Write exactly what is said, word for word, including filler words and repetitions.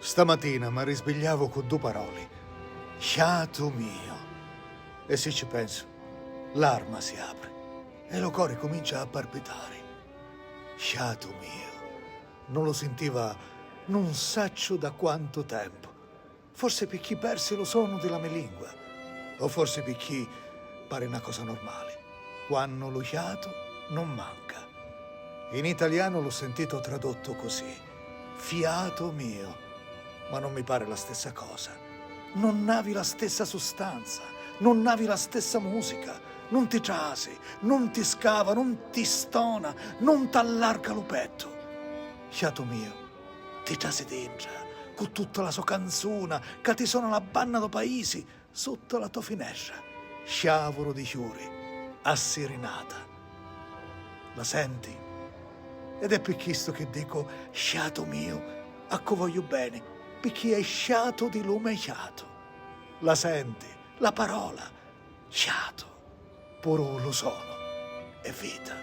Stamatina m'arrisbigliavu cu du paroli: Hiatu miu! E si ci pensu, l'arma si apri e lu cori cumincia a parpitari. Hiatu miu! Non lu sintiva nun sacciu da quantu tempu. Forsi picchì persi lu sonu di la me lingua, o forsi picchì pari na cosa normali, quannu lu hiatu non manca. In italianu l'ho sentito tradotto così: fiato mio, ma non mi pare la stessa cosa. Non havi la stessa sustanza, non havi la stessa musica, non ti trasi, non ti scava, non ti stona, non t'allarga lu pettu. Hiatu mio, ti trasi dintra, cu tutta la so canzuna, ca ti sona la banna do paisi, sutta la to finestra, sciavuru di hiuri, a sirinata. La senti? Ed è pi chistu chi dicu: hiatu miu, a cu vogliu beni, picchì è hiatu di lu me hiatu. La senti, la parola, hiatu, puru lu sonu è vita.